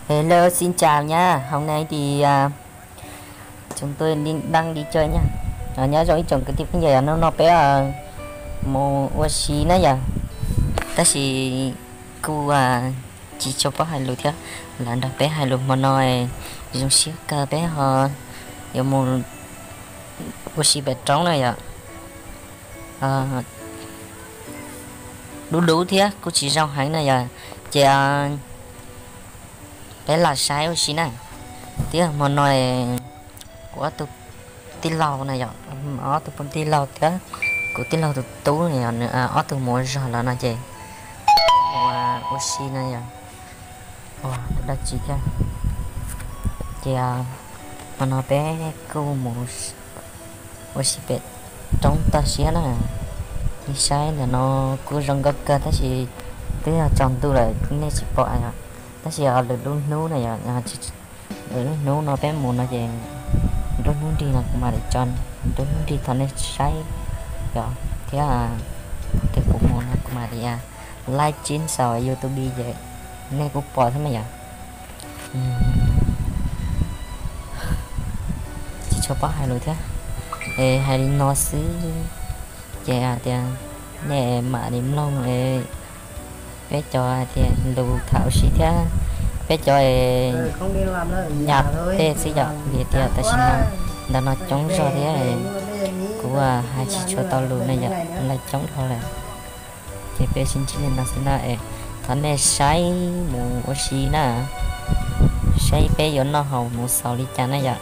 Hello, xin chào nha. Hôm nay thì à, chúng tôi đi, đang đi chơi nha. À, nyob zoo ib tsoom kwv tij phooj ywg, hnub no peb à, mus ua si na yom. Tab sis kuj à, tsis tshua paub hais lus thiab. Lawv nrog peb hais lus hmo no, zoo siab kawg peb ho yuav mus ua si pem roob na yom. Dub dub thiab kuj tsis zoo heev na yom. Ces peb lam saib ua si na. Thiab hmo no kuv ob tug tij laug na yom, ob tug tij laug thiab kuv tij laug tus tub na yom, nws ob tug mus ua zog lawm no ces mus ua si na yom. Ua dab tsi thiab. Ces hmo no peb kuj mus ua si pem roob toj siab na. Nej saib ntawm no kuj zoo nkauj kawg tab sis twb yog tsaus ntuj lawm nej tsis pom yom. Tab sis lwm lub hnub na yom, lwm lub hnub no peb mus no ces nruab hnub nrig no kuv mam li tso, nruab hnub nrig thaum nej saib yom, thiab thaum twg kuv mus no kuv mam li live stream saum YouTube ces nej kuj pom thiab na yom. Tsis tshua paub hais lus thiab, es hais li no xwb ces hais tias nej mam li mloog peb cov hais tias lus tham ua si thiab peb cov nyab tej xwb yom, vim tias tam sim no ntawm no coob zog thiab kuv hais tsis tshua tau lus na yom, lawv coob dhau lawm. Ces peb sib ntsib li no xwb na es thov nej saib mus ua si na, saib peb yuav noj haus mus xaus li cas na yom.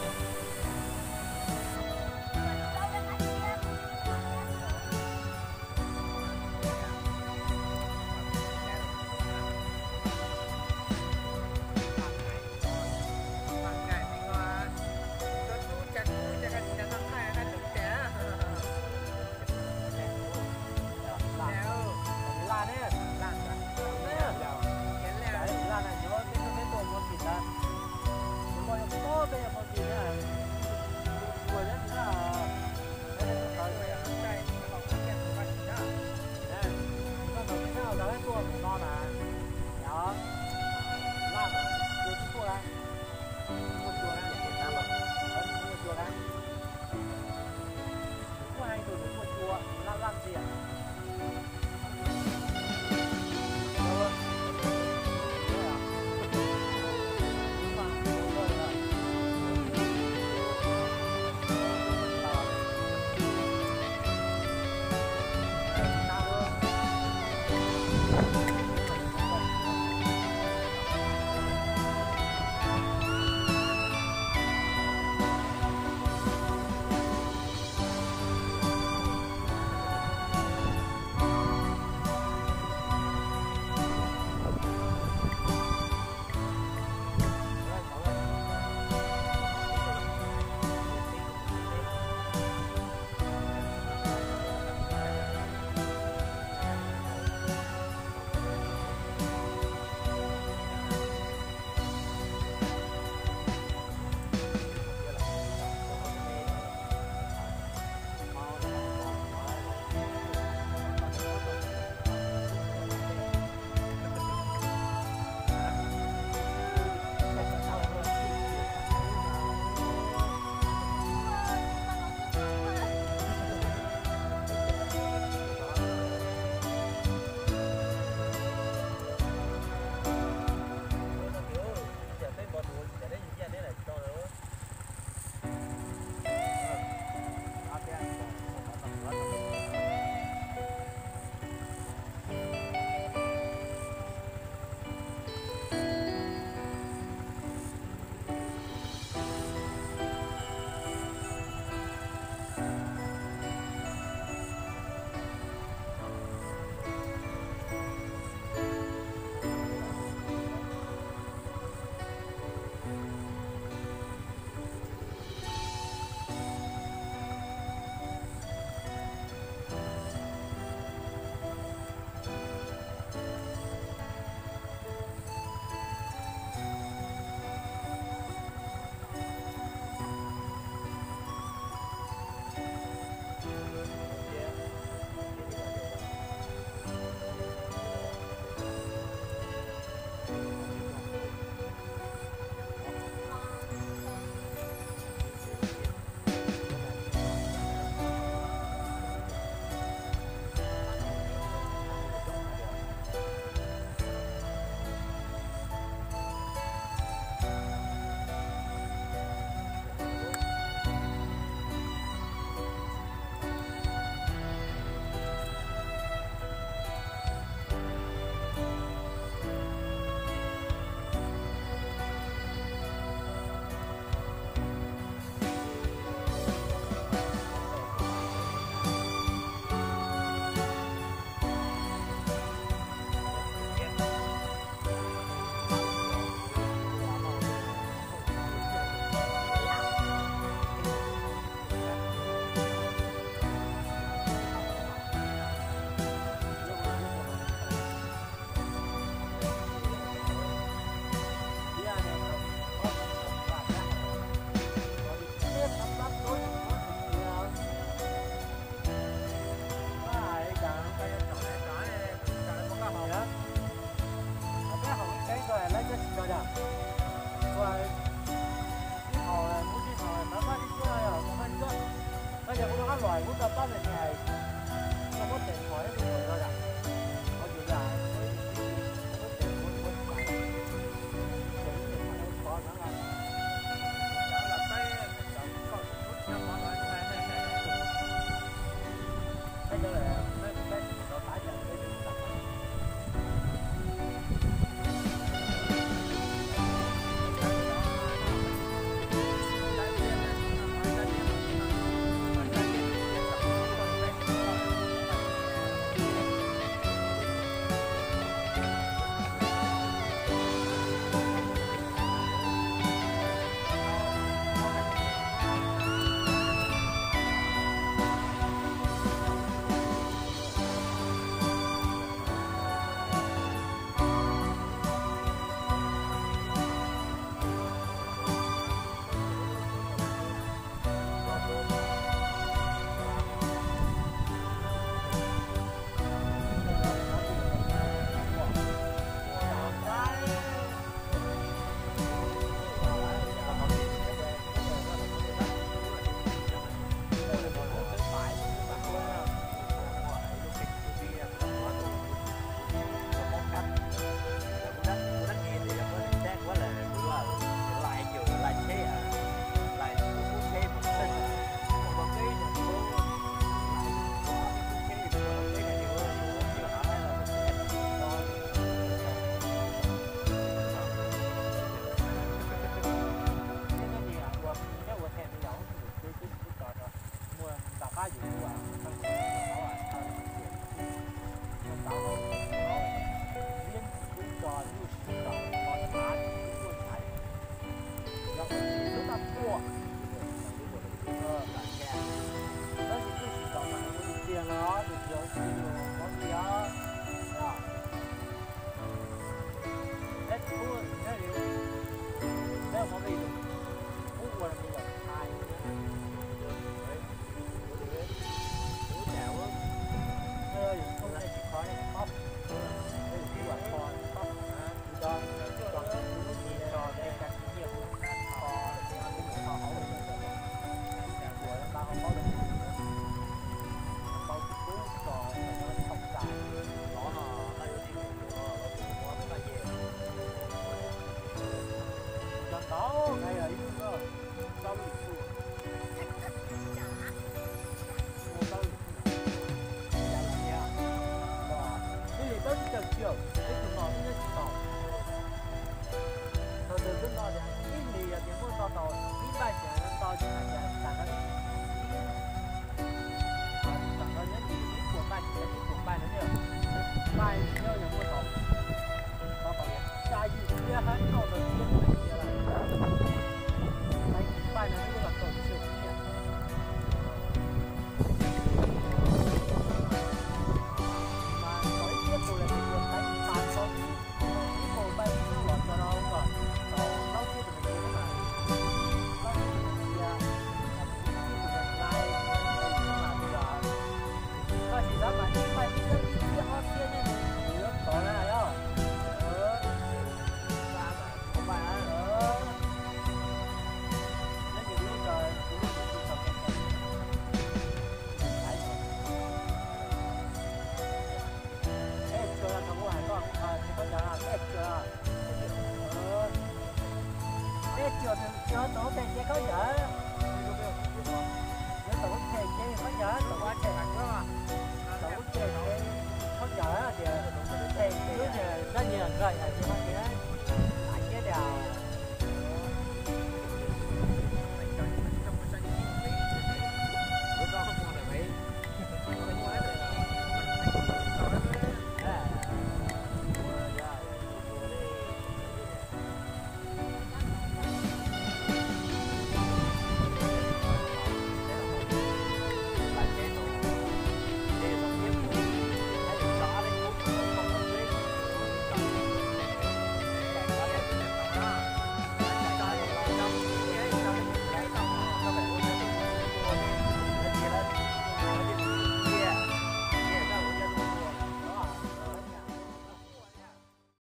Ntawd